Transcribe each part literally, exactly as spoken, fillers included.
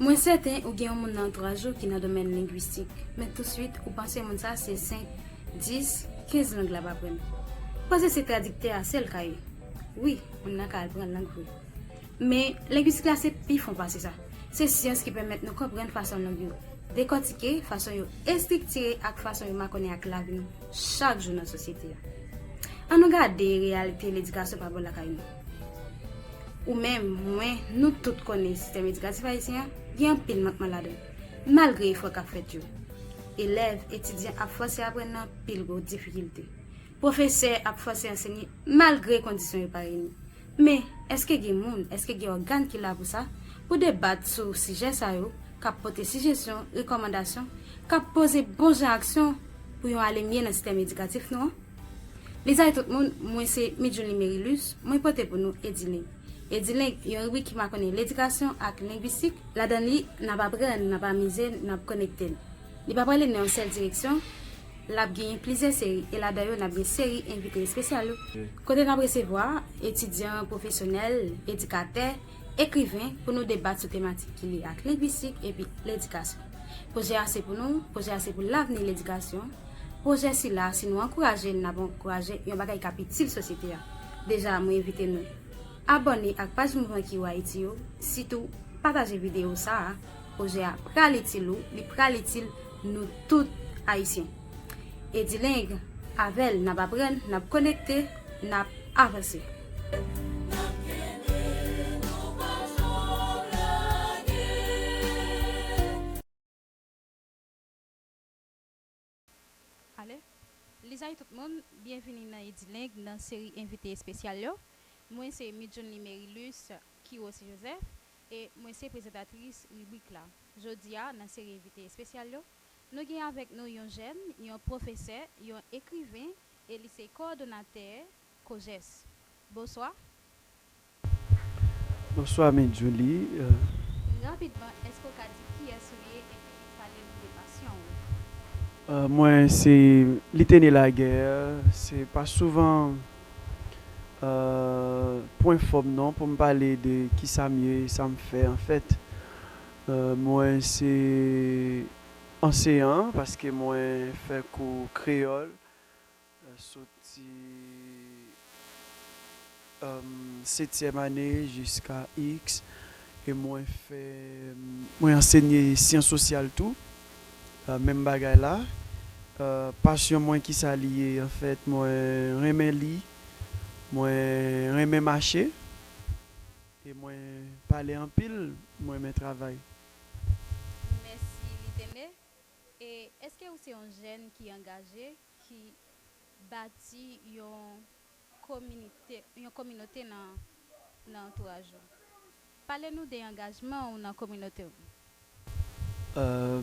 Mwen sèten ou gen yon moun nan antouraj ou ki nan domèn lengwistik, men touswit ou panse moun sa se senk, dis, kenz lang l ap aprann. Ou panse se tradiktè a sèl ka ye. Wi, moun nan ka al pran lang vre. Men, lengwistik la se pi fon pase sa. Se syans ki pèmèt nou konprann fason lang yo dekòtike, fason yo estriktire ak fason yo makònen ak lavi nou chak jou nan sosyete a. Ann nou gade reyalite ledikasyon pa bò lakay nou. Ou menm, mwen, nou tout konnen sistèm edikatif ayisyen an gen anpil mankman ladan l, malgre efò k ap fèt yo. Elèv, etidyan ap fòse aprann nan anpil gwo difikilte. Pwofesè ap fòse ansenye malgre kondisyon yo pa reyini. Men, èske gen moun, èske gen ògàn ki la pou sa, pou debat sou sijè sa yo, k ap pote sijesyon, rekòmandasyon, k ap poze bon jan aksyon pou yon alemye nan sistèm edikatif nou an? Lizay tout moun, mwen se Midjouli Merilus, mwen pote pou nou Edileng. Edileng, yon ribrik ki makònen ledikasyon ak lengwistik. Ladan li, n ap aprann, n ap amize, n ap konekte n. Li pa prale nan yon sèl direksyon, l ap genyen plizyè seri, e ladan yo, n ap gen seri envite espesyal yo, kote n ap resevwa etidyan, pwofesyonèl, edikatè, ekriven pou nou debat sou tematik ki lye ak lengwistik epi ledikasyon. Pwojè a se pou nou, pwojè a se pou lavni ledikasyon. Pwojè sila, si nou ankouraje l, n ap ankouraje yon bagay k ap itil sosyete a. Deja, mwen envite nou abòne ak paj Mouvman Kiwo Ayiti yo, sitou pataje videyo sa a. Pwojè a pral itil ou, li pral itil nou tout Ayisyen. Edileng, avè l, n ap aprann, n ap konekte, n ap avanse. Ale, lizay tout moun, byenvini nan Edileng nan seri envite espesyal yo. Mwen se Midjounly Merilus Kirosi Joseph e mwen se prezantatris ribrik la. Jodi a, nan seri envite espesyal yo, nou gen avèk nou yon jèn, yon pwofesè, yon ekriven e li se kowòdonatè Kojès. Bonswa. Bonswa, Midjounly. Euh, Rapidman, èske w ka di kiyès ou ye epi pale nou de pasyon w? Euh, mwen se Litene Laguerre. Se pa souvan, euh, pwen fò m non pou m pale de kisa m ye, sa m fè anfèt. Euh, mwen se anseyan paske mwen fè kou kreyòl, euh, soti, euh, setyèm ane jiska X. E mwen fè, mwen ansenye syans sosyal tou, euh, menm bagay la. Euh, pasyon mwen, kisa li ye? Anfèt, mwen renmen li, mwen renmen mache, e mwen pale anpil, mwen renmen travay. Mèsi, Litene. E èske ou se yon jèn ki angaje, ki bati yon kominite, yon kominote nan, nan antouraj ou? Pale nou de angajman ou nan kominote w. Euh,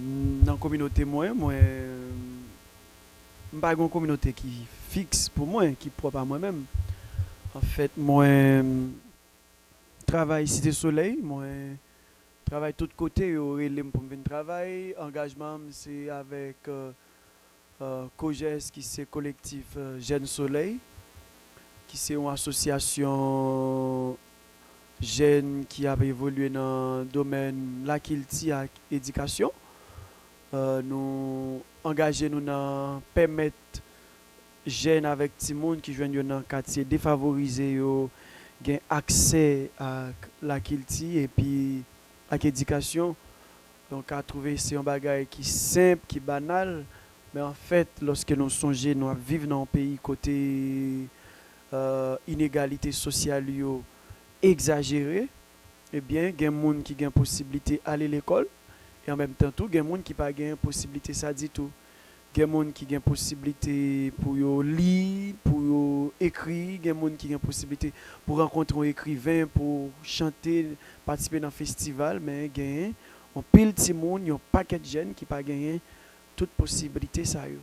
nan kominote mwen, mwen, m pa gen yon kominote ki fiks pou mwen, ki pwòp a mwen menm. Anfèt, mwen travay Site Solèy, mwen travay tout kote, yo rele m pou m vin travay. Angajman m se avèk, euh, euh, Kojès, ki se Kolektif, euh, Jèn Solèy, ki se yon asosyasyon jèn ki ap evolye nan domèn lakilti ak edikasyon. Euh, nou angaje nou nan pèmèt jèn avèk timoun ki jwenn yo nan katye defavorize yo gen aksè ak lakilti epi ak edikasyon. Donk, ka twouve se yon bagay ki senp, ki banal, men anfèt, lòske nou sonje nou ap viv nan yon peyi kote, euh, inegalite sosyal yo egzajere, ebyen, gen moun ki gen posiblite ale lekòl, e an menm tan tou, gen moun ki pa gen posiblite sa ditou. Gen moun ki gen posiblite pou yo li, pou yo ekri, gen moun ki gen posiblite pou rankontre yon ekriven, pou chante, patisipe nan festival, men genyen anpil timoun, yon pakèt jèn ki pa genyen tout posiblite sa yo.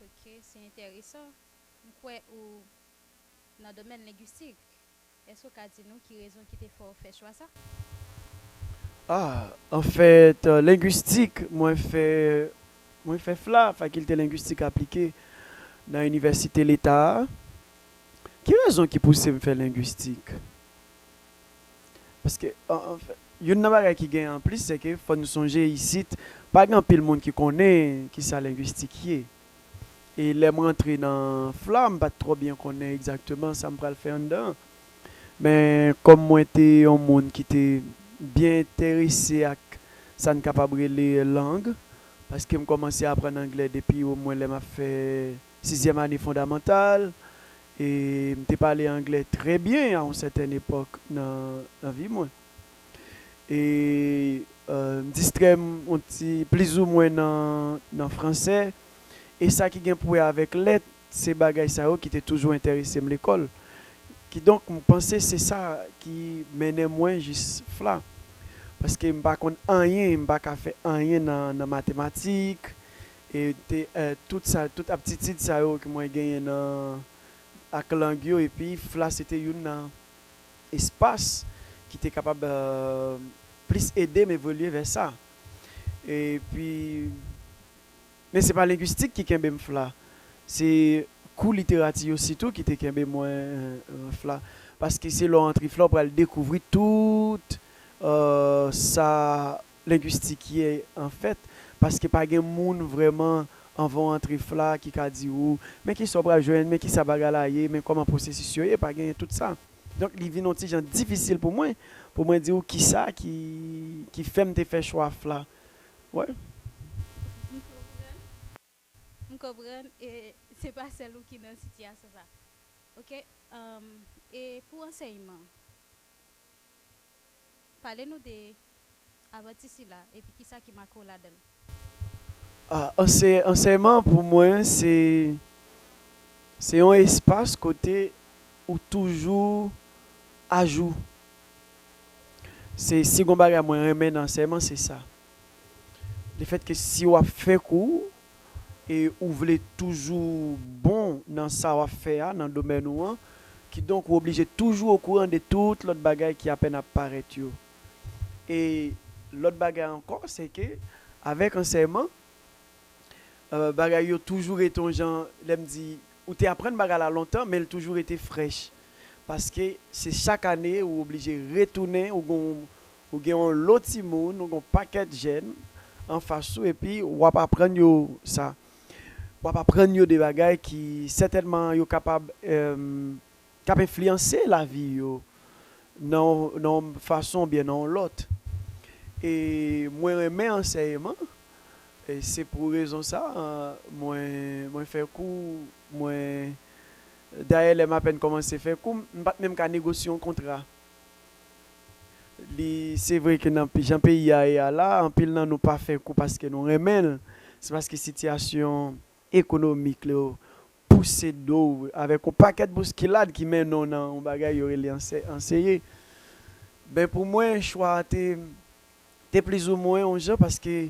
Ok, se enteresan. M kwè ou nan domèn lengwistik. Èske w ka di nou ki rezon ki te fè w fè chwa sa? Ah, anfèt, euh, lengwistik, mwen fè, mwen fè FLA, Fakilte Lengwistik Aplike, nan Inivèsite Leta a. Ki rezon ki pouse m fè lengwistik? Paske, an, anfèt, Youn nan bagay ki gen anplis, se ke fò n sonje isit, pa gen anpil moun ki konnen kisa lengwistik ye. E lè m rantre nan FLA, m pa t twò byen konnen egzakteman sa m pral fè anndan an. Men kòm mwen te yon moun ki te byen enterese ak sa n kapab rele lang, paske m kòmanse aprann anglè depi omwen lè m ap fè sizyèm ane fondamantal, e m te pale anglè trè byen a yon sètèn epòk nan, nan vi mwen. E, euh, m distrè m yon ti plizoumwen nan, nan fransè. E sa ki gen pou wè avèk lèt, se bagay sa yo ki te toujou enterese m lekòl. Kidonk, m panse se sa ki mennen mwen jis FLA. Paske m pa konn anyen, m pa ka fè anyen nan, nan matematik, e te, eh, tout sa, tout aptitid sa yo ke mwen genyen nan, ak lang yo, epi FLA se te youn nan espas ki te kapab, eh, plis ede m evolye vè sa. Epi, men se pa lengwistik ki kenbe m FLA. Se kou literati yo sitou ki te kenbe mwen, eh, FLA. Paske se lè w antre FLA, w pral dekouvri tout, eh, sa lengwistik ye, anfèt, paske pa gen moun vrèman anvan w antre FLA ki ka di w, men kisa w pral jwenn, men kisa bagay la ye, men kòman pwosesis yo ye, pa genyen tout sa. Donk, li vin yon ti jan difisil pou mwen, pou mwen di w kisa ki, ki fè m te fè chwa FLA. Wè. M konprann, e se pa sèl ou ki nan sitiyasyon sa. Oke, um, e pou ansèyman, pale nou de avanti sila, epi kisa ki make w ladan l? Ah, ansè-, ansèyman pou mwen, se, se yon espas kote ou toujou ajou. Se, si gon bagay mwen renmen nan ansèyman, se sa. Lefètke si w ap fè kou, e ou vle toujou bon nan sa w ap fè a, nan domèn ou an, kidonk ou oblije toujou okouran de tout lòt bagay ki apèn ap parèt yo. E lòt bagay ankò, se ke avèk ansèyman, eh, bagay yo toujou rete yon jan, lè m di, ou te aprann bagay la lontan, men l toujou rete frèch. Paske se chak ane ou oblije retounen, ou gon, ou gen yon lòt timoun, ou gon pakèt jèn anfas ou, epi w ap aprann yo sa. W ap aprann yo de bagay ki sètènman yo kapab, eh, k ap enfliyanse lavi yo nan, nan yon fason oubyen nan yon lòt. E mwen renmen ansèyman, e se pou rezon sa, mwen, mwen fè kou, mwen, dayè lè m apèn kòmanse fè kou, m pa t menm ka negosye yon kontra. Li, se vre ke nan pi-, jan peyi a ye a la, anpil nan nou pa fè kou paske nou renmen l, se paske sitiyasyon ekonomik yo pouse do w avèk yon pakèt bouskilad ki mennen w nan yon bagay yo rele anse-, anseye. Ben, pou mwen, chwa a te, te plizoumwen yon jan, paske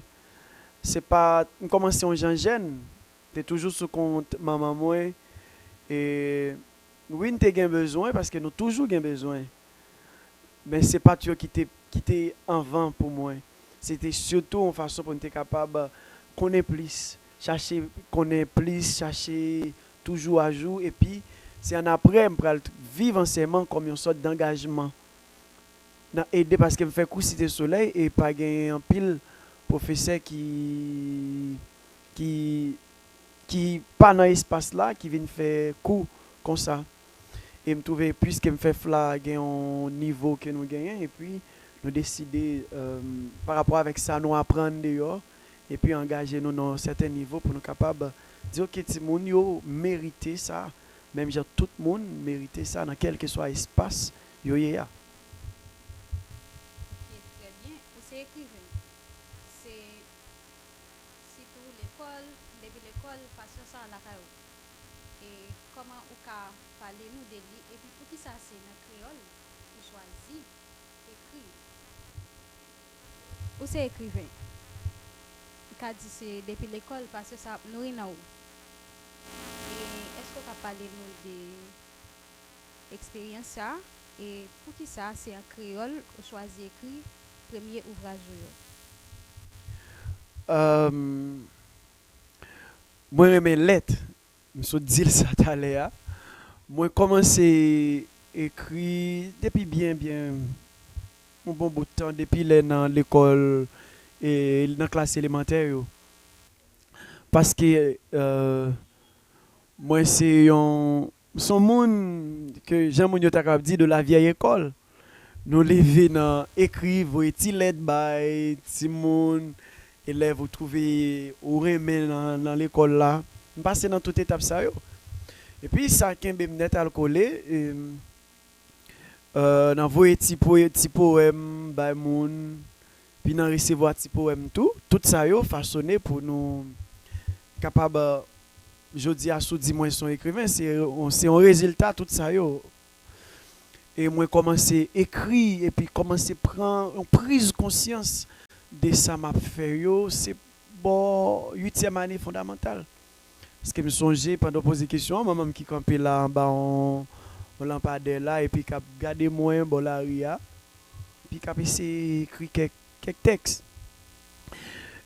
se pa, m kòmanse yon jan jèn, te toujou sou kont manman mwen, e wi, n te gen bezwen, paske nou toujou gen bezwen. Men se pa t yo ki te, ki te anvan pou mwen. Se te sitou yon fason pou n te kapab konnen plis, chache konnen plis, chache toujou ajou. Epi, se annapre m pral t-, viv ansèyman kòm yon sòt dangajman nan ede, paske m fè kou Site Solèy e pa genyen anpil pwofesè ki, ki, ki pa nan espas la, ki vin fè kou konsa. E m twouve, piske m fè FLA gen yon nivo ke nou genyen, epi nou deside, eh, pa rapò avèk sa nou aprann deyò, epi angaje nou nan yon sèten nivo pou nou kapab di, oke, timoun yo merite sa, menm jan tout moun merite sa nan kèlkeswa espas yo ye a. Oke, trè byen. Ou se ekriven. Se sitou lekòl, depi lekòl, pasyon sa a lakay ou. E kòman ou ka pale nou de li, epi poukisa se nan kreyòl ou chwazi ekri? Ou se ekriven. M ka di se depi lekòl, pasyon sa ap nouri nan ou. E èske w ka pale nou de eksperyans sa a, e poukisa se an kreyòl ou chwazi ekri premye ouvraj ou yo? Ahn, mwen renmen lèt. M sot di l sa talè a. Mwen kòmanse ekri depi byen, byen, yon bon bout tan depi lè nan lekòl e nan klas elemantè yo. Paske, eh, mwen se yon, se yon moun ke jan moun yo ta kapab di de la vieille école. Nou leve nan ekri, voye ti lèt bay timoun, elèv ou twouve ou renmen nan, nan lekòl la. M pase nan tout etap sa yo. Epi sa kenbe m nèt al kole, e, eh, nan voye ti poe-, ti powèm bay moun, pi nan resevwa ti powèm tou. Tout sa yo fasone pou nou kapab, eh, jodi a, si w di mwen se yon ekriven, se, se yon rezilta tout sa yo. E mwen kòmanse ekri, epi kòmanse pran yon priz konsyans de sa m ap fè yo, se bò uityèm ane fondamantal. Paske m sonje, pandan w poze kesyon an, manman m ki kanpe la anba yon, yon lanpadè la, epi k ap gade mwen bò lari a, epi k ap eseye ekri kèk, kèk tèks.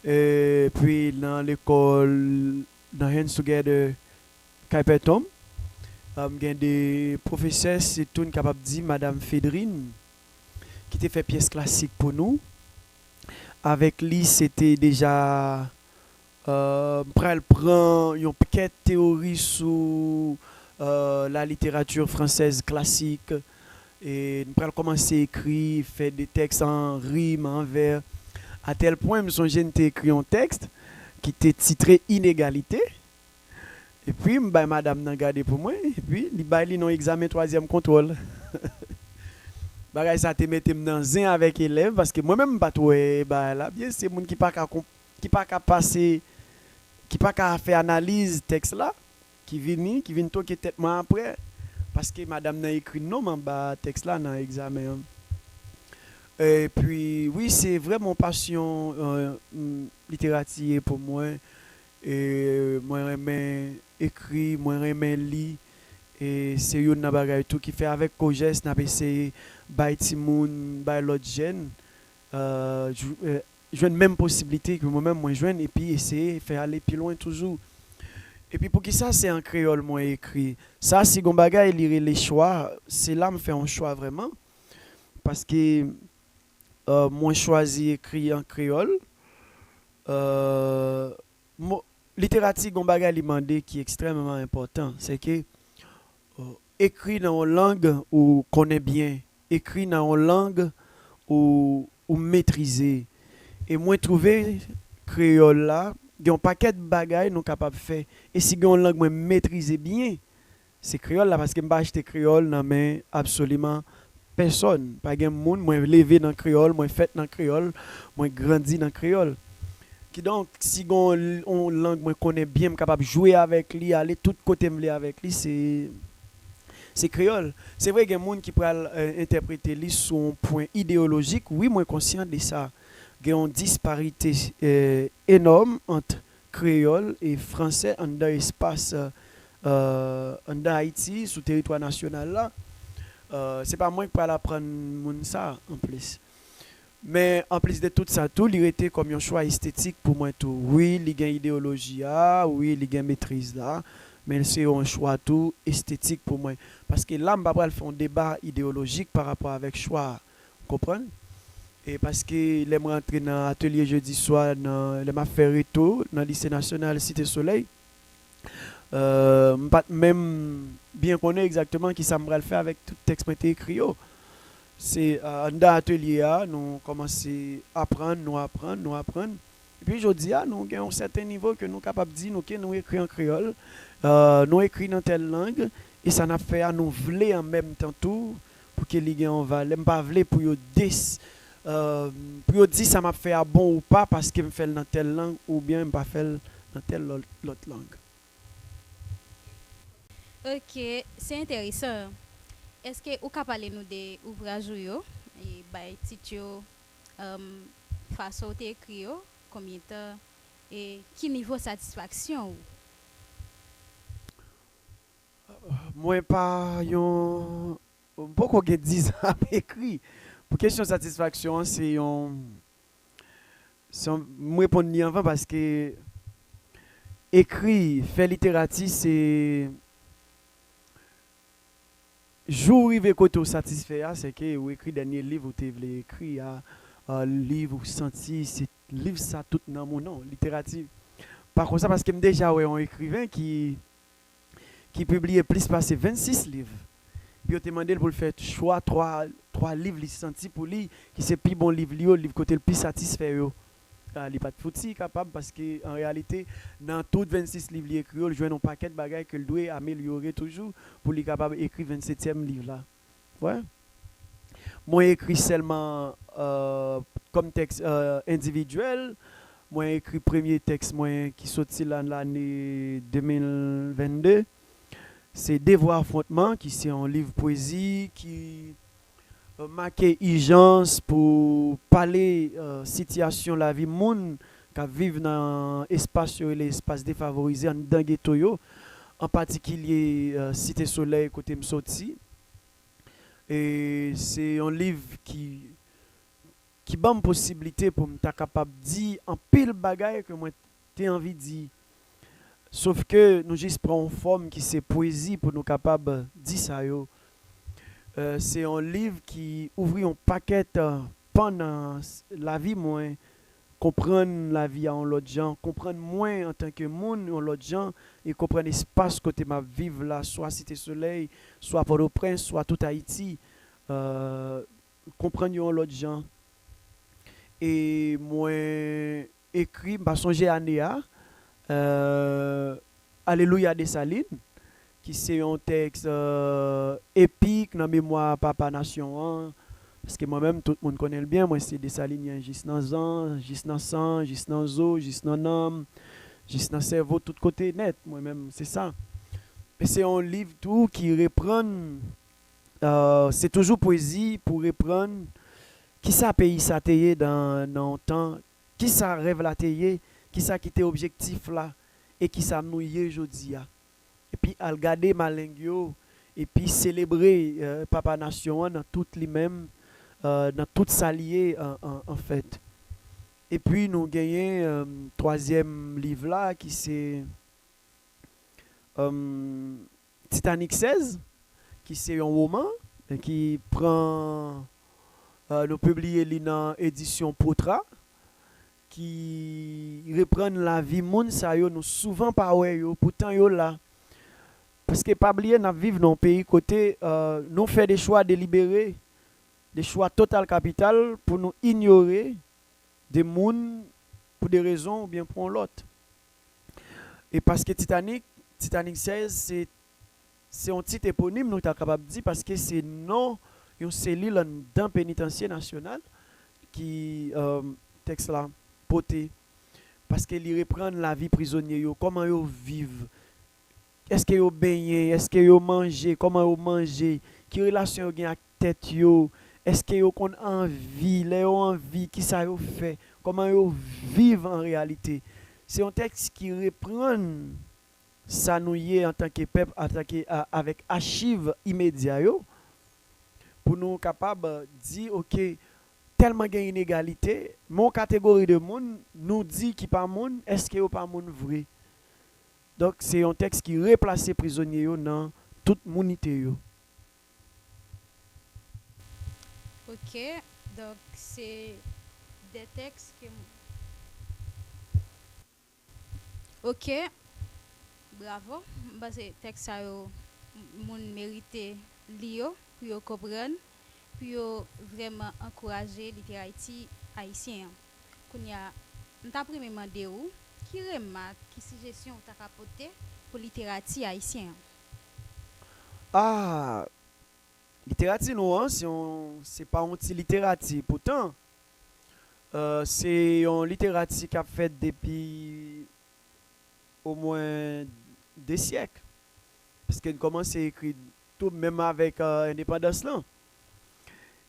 Epi nan lekòl, nan Hands Together Kay Pè Tonm, eh, m gen de pwofesè, sitou n kapab di Madam Fedrine, ki te fè pyès klasik pou nou. Avèk li, se te deja, eh, m pral pran yon pakèt teyori sou, eh, la littérature française classique. E m pral kòmanse ekri, fè de tèks an rim, an vè. A tèl pwen, m sonje m te ekri yon tèks ki te titre Inégalité. Epi m bay madanm nan gade pou mwen, epi li bay li nan egzamen twazyèm kontwòl. Bagay sa te mete m nan zen avèk elèv, paske mwen menm m pa t wè bagay la byen. Se moun ki pa ka konp-, ki pa ka pase, ki pa ka fè analiz tèks la, ki vini, ki vin toke tèt mwen apre, paske madanm nan ekri non m anba tèks la nan egzamen an. Epi, wi, se vrèman yon pasyon, eh, m, literati ye pou mwen. E mwen renmen ekri, mwen renmen li. E se youn nan bagay tou ki fè avèk Kojès n ap eseye bay timoun, bay lòt jèn, eh, jou-, eh, jwenn menm posiblite ke mwen menm mwen jwenn, epi eseye fè ale pi lwen toujou. Epi poukisa se an kreyòl mwen ekri? Sa, si gon bagay li rele chwa, se la m fè yon chwa vrèman. Paske, eh, mwen chwazi ekri an kreyòl. Eh, mo-, literati gon bagay li mande ki ekstrèmman enpòtan, se ke, eh, ekri nan yon lang ou konnen byen, ekri nan yon lang ou, ou metrize. E mwen twouve kreyòl la, gen yon pakèt bagay nou kapab fè. E si gen yon lang mwen metrize byen, se kreyòl la, paske m pa achte kreyòl nan men absoliman pèsòn. Pa gen moun, mwen leve nan kreyòl, mwen fèt nan kreyòl, mwen grandi nan kreyòl. Kidonk, si gon l-, on lang mwen konnen byen, m kapab jwe avèk li, ale tout kote m vle avèk li, se, se kreyòl. Se vre, gen moun ki pral, eh, entèprete li sou yon pwen ideyolojik. Wi, mwen konsyan de sa. Gen yon disparite, eh, enòm ant kreyòl e fransè anndan espas, eh, anndan Ayiti, sou teritwa nasyonal la. Eh, se pa mwen k pral aprann moun sa, anplis. Men, anplis de tout sa tou, li rete kòm yon chwa estetik pou mwen tou. Wi, li gen ideyoloji a, wi, li gen metriz la, men se yon chwa tou estetik pou mwen. Paske la, m pa pral fè yon deba ideyolojik pa rapò avèk chwa a. Konprann? E paske lè mwen antre nan atelye jedi swa, nan, lè m ap fè reto nan Lise Nasyonal Site Solèy, eh, m pa t menm byen konnen egzakteman kisa m pral fè avèk tout tèks mwen te ekri yo. Se, eh, anndan atelye a, nou kòmanse aprann, nou aprann, nou aprann. Epi jodi a, nou gen yon sèten nivo ke nou kapab di, nou, ke nou ekri an kreyòl, eh, nou ekri nan tèl lang, e sa n ap fè a, nou vle an menm tan tou pou ke li gen yon valè. M pa vle pou yo des-, eh, pou yo di sa m ap fè a bon ou pa paske m fè l nan tèl lang oubyen m pa fè l nan tèl lòt, lòt lang. Ok, se enteresan. Èske ou ka pale nou de ouvraj ou yo? E bay tit yo, um, fason ou te ekri yo, konbyen tan, e ki nivo satisfaksyon ou? Mwen pa yon, m poko gen diz an ap ekri. Pou kesyon satisfaksyon an, se yon, se yon, m reponn li anvan paske ekri, fè literati, se Jou w rive kote w satisfè a, se ke ou ekri dènye liv ou te vle ekri a, liv ou santi se liv sa tout nanm ou non, literati. Pa konsa, paske m deja wè yon ekriven ki ki pibliye plis pase vennsis liv. Epi yo te mande l pou l fè chwa twa, twa liv li santi pou li ki se pi bon liv li yo, liv kote l pi satisfè yo. A, li pa t fouti kapab, paske an reyalite, nan tout vennsis liv li ekri yo, l jwenn yon pakèt bagay ke l dwe amelyore toujou pou li kapab ekri vennsetyèm liv la. Wè. Mwen ekri sèlman kòm tèks endividyèl. Mwen ekri premye tèks mwen ki soti lan lane de mil vennde. Se Devwa Afwontman, ki se yon liv pwezi ki make ijans pou pale sitiyasyon lavi moun k ap viv nan espas yo rele espas defavorize anndan geto yo, an patikilye Site Solèy kote m soti. E se yon liv ki ki ban m posiblite pou m ta kapab di anpil bagay ke mwen te anvi di. Sof ke nou jis pran yon fòm ki se pwezi pou nou kapab di sa yo. Se yon liv ki ouvri yon pakèt pan nan lavi mwen, konprann lavi a yon lòt jan, konprann mwen antanke moun yon lòt jan, e konprann espas kote m ap viv la, swa Site Solèy, swa Pòtoprens, swa tout Ayiti. Konprann yo yon lòt jan. E mwen ekri, m pa sonje ane a, Alelouya Desalin, ki se yon tèks epik nan memwa papa nasyon an. Paske mwen menm, tout moun konnen l byen, mwen se Desalinyen jis nan zan, jis nan san, jis nan zo, jis nan nanm, jis nan sèvo, tout kote nèt. Mwen menm, se sa. E se yon liv tou ki reprann se toujou pwezi pou reprann kisa peyi sa te ye nan nan yon tan, kisa rèv la te ye, kisa ki te objektif la, e kisa nou ye jodi a. Epi al gade maleng yo, epi selebre papa nasyon an nan tout li menm, nan tout sa li ye anfèt. Epi nou genyen twazyèm liv la ki se Titanik sèz, ki se yon woman, men ki pran, nou pibliye li nan edisyon Potra, ki reprann lavi moun sa yo nou souvan pa wè yo, poutan yo la. Paske pa bliye n ap viv nan yon peyi kote nou fè de chwa delibere, de chwa total kapital pou nou inyore de moun pou de rezon oubyen pou yon lòt. E paske Titanik, Titanik sèz, se se yon tit eponim nou ta kapab di, paske se non yon selil anndan Penitansye Nasyonal ki tèks la pote, paske li reprann lavi prizonye yo, kòman yo viv, èske yo benyen, èske yo manje, kòman yo manje, ki relasyon yo gen ak tèt yo, èske yo konn anvi, lè yo anvi, kisa yo fè, kòman yo viv an reyalite. Se yon tèks ki reprann sa nou ye antanke pèp, antanke avèk achiv imedya yo, pou nou kapab di, oke, tèlman gen inegalite, men yon kategori de moun, nou di ki pa moun, èske yo pa moun vre? Donk, se yon tèks ki replase prizonye yo nan tout mounite yo. Ok, donk se de tèks ke m. Ok, bravo. M panse tèks sa yo, moun merite li yo pou yo konprann, pou yo vrèman ankouraje literati ayisyen an. Kounye a, m t ap renmen mande w, ki remak, ki sijesyon ou ta ka pote pou literati ayisyen an? Ah! Literati nou an, se yon, se pa yon ti literati. Poutan, se yon literati k ap fèt depi omwen de syèk. Paske n kòmanse ekri tou menm avèk endepandans lan.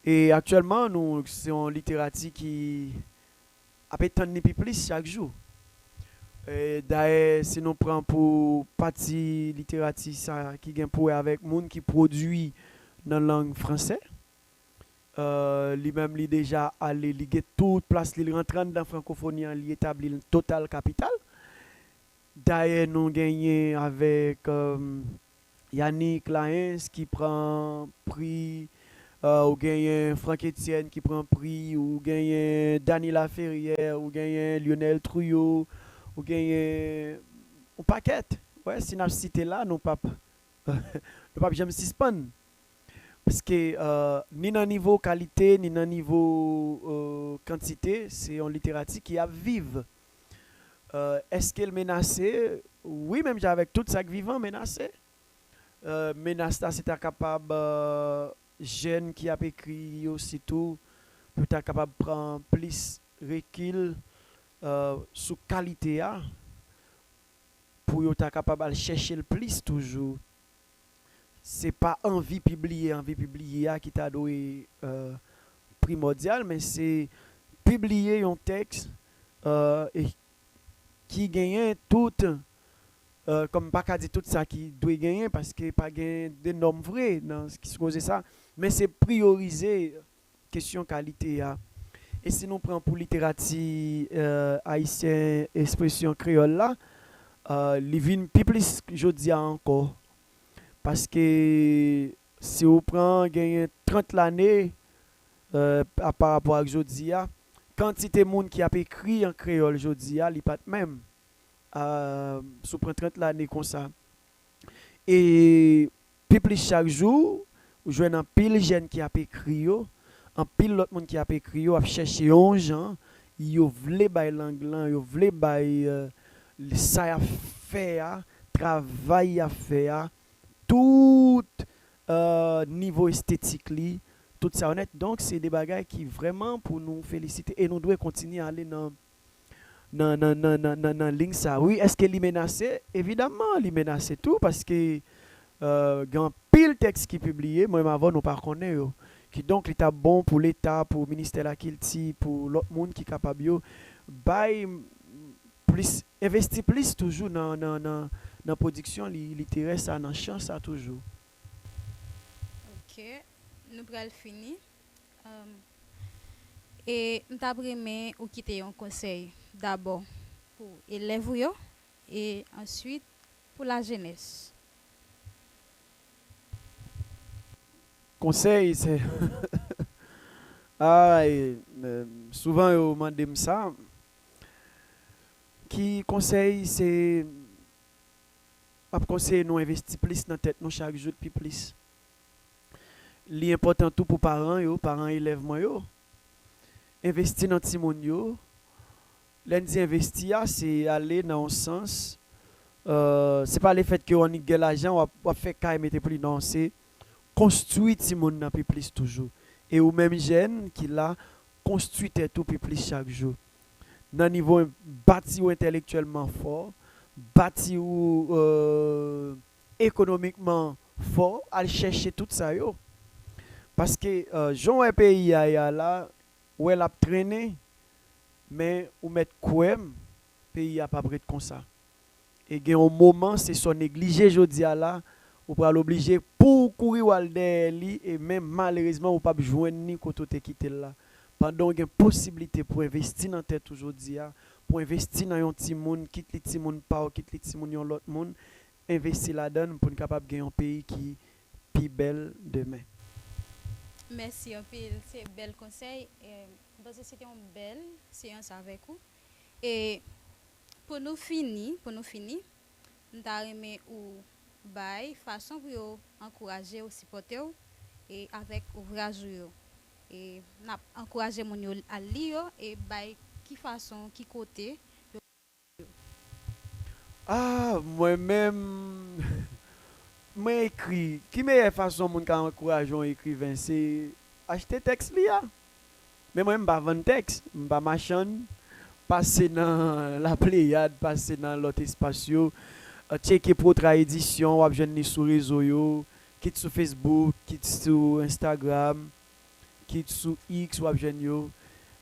E aktyèlman, nou, se yon literati ki ap etann li pi plis chak jou. Dayè, si nou pran pou pati literati sa ki gen pou wè avèk moun ki pwodui nan lang fransè, li menm li deja ale, li gen tout plas li, li rantre anndan frankofoni an, li etabli l total kapital. Dayè, nou genyen avèk Yannick Laens ki pran pri, euh, ou genyen Franck Etienne ki pran pri, ou genyen Dany Laferrière, ou genyen Lionel Trouillot, ou genyen yon pakèt. Wè, si n ap site la, nou p ap, nou p ap janm sispann. Paske, euh, ni nan nivo kalite, ni nan nivo, euh, kantite, se yon literati ki ap viv. Euh, èske l menase? Wi, menm jan avèk tout sa k vivan menase. Euh, menas la, se ta kapab, euh, jèn ki ap ekri yo sitou, pou yo ta kapab pran plis rekil, euh, sou kalite a, pou yo ta kapab al chèche l plis toujou. Se pa anvi pibliye, anvi pibliye a ki ta dwe, euh, primòdyal, men se pibliye yon tèks, euh, e ki genyen tout, euh, kòm m pa ka di tout sa ki dwe genyen, paske pa gen de nòm vre nan ki sipoze sa, men se priyorize kesyon kalite a. E si nou pran pou literati, euh, ayisyen, ekspresyon kreyòl la, euh, li vin pi plis jodi a ankò. Paske si w pran genyen trant lane, euh, a, pa rapò ak jodi a, kantite moun ki ap ekri an kreyòl jodi a, li pa t menm. Euh, si w pran trant lane konsa. E pi plis chak jou, ou jwenn anpil jèn ki ap ekri yo, anpil lòt moun ki ap ekri yo, ap chèche yon jan, yo vle bay lang lan, yo vle bay, euh, sa y ap fè a, travay y ap fè a, tout, euh, nivo estetik li, tout sa yo nèt. Donk, se de bagay ki vrèman pou nou felisite e nou dwe kontinye ale nan nan, nan, nan, nan, nan, nan liy sa. Wi, èske li menase? Evidamman, li menase tou, paske, euh, gen anpil tèks ki pibliye, mwen menm avè w, nou pa konnen yo. Kidonk, li t ap bon pou Leta, pou Ministè Lakilti, pou lòt moun ki kapab yo bay plis, envesti plis toujou nan, nan, nan, nan pwodiksyon li, literè sa, nan chan sa toujou. Ok, nou pral fini. Um, e m t ap renmen ou kite yon konsèy dabò pou elèv ou yo e answit pou lajenès. Konsèy, se. Ay, men, souvan yo mande m sa. Ki konsèy se. M ap konseye nou envesti plis nan tèt nou chak jou pi plis. Li enpòtan tou pou paran yo, paran elèv mwen yo. Envesti nan timoun yo. Lè n di envesti a, se ale nan yon sans, euh, se pa lefèt ke w annik gen lajan, w ap, w ap fè kay mete pli, non, se konstwi timoun nan pi plis toujou. E ou menm jèn ki la, konstwi tèt ou pi plis chak jou. Nan nivo en-, bati w entèlektyèlman fò, bati w, euh, ekonomikman fò, al chèche tout sa yo. Paske, euh, jan w wè peyi a ye a la, w wè l ap trennen, men ou mèt kwè m, peyi a p ap ret konsa. E gen yon moman, se sa w neglije jodi a la, ou pral oblije pou w kouri w al dèyè li, e men malerezman, ou p ap jwenn ni kote w te kite l la. Pandan w gen posiblite pou w envesti nan tèt ou jodi a, pou w envesti nan yon timoun, kit li timoun pa w, kit li timoun yon lòt moun, envesti ladan l pou n kapab gen yon peyi ki pi bèl demen. Mèsi anpil, se bèl konsèy. E, m panse se te yon bèl seyans avèk ou. E pou nou fini, pou nou fini, m ta renmen ou bay fason pou yo ankouraje w, sipòte w, e avèk ouvraj ou yo. E n ap ankouraje moun yo al li yo, e bay ki fason, ki kote yo. Ah, mwen menm, mwen ekri. Ki meyè fason moun ka ankouraje yon ekriven? Se achte tèks li a. Men mwen, m pa vann tèks, m pa machann. Pase nan La Pléiade, pase nan lòt espas yo. Euh, tcheke Potra Edisyon, w ap jwenn li sou rezo yo, kit sou Facebook, kit sou Instagram, kit sou X, w ap jwenn yo.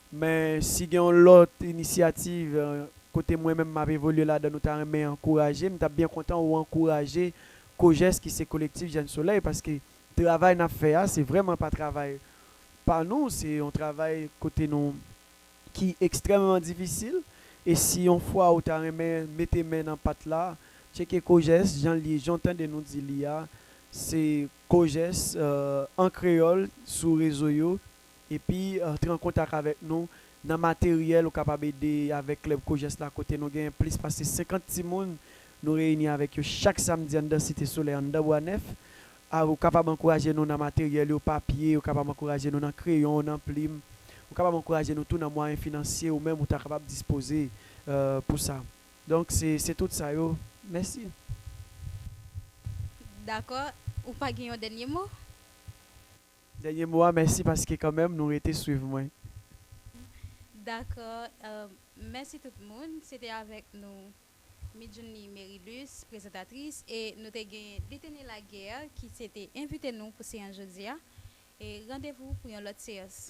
Men si gen yon lòt inisyativ, euh, kote mwen menm m ap evolye ladan, nou ta renmen ankouraje, m t ap byen kontan ou ankouraje Kojès, ki se Kolektif Jèn Solèy, paske travay n ap fè a, se vrèman pa travay pa nou, se yon travay kote nou, ki ekstrèmman difisil. E si yon fwa ou ta renmen mete men nan pat la, tcheke Kojès, jan l ye, jan w tande nou di li a, se Kojès, euh, an kreyòl sou rezo yo. Epi, euh, antre an kontak avèk nou nan materyèl ou kapab ede avèk klèb Kojès la, kote nou gen plis pase senkant timoun. Nou reyini avèk yo chak samdi anndan Site Solèy, anndan Bwa Nèf. A, ou kapab ankouraje nou nan materyèl yo, papye, ou kapab ankouraje nou nan kreyon, nan plim. Ou kapab ankouraje nou tou nan mwayen finansye ou menm ou ta kapab dispoze, euh, pou sa. Donk, se, se tout sa yo. Mèsi. Dakò. Ou pa gen yon dènye mo? Dènye mo a, mèsi paske kanmenm nou rete swiv mwen. Dakò. Euh, mèsi tout moun. Se te avèk nou Midjourney Merilus, prezantatris, e nou te gen Litene Laguerre, ki se te envite nou pou seyans jodi a. E randevou pou yon lòt seyans.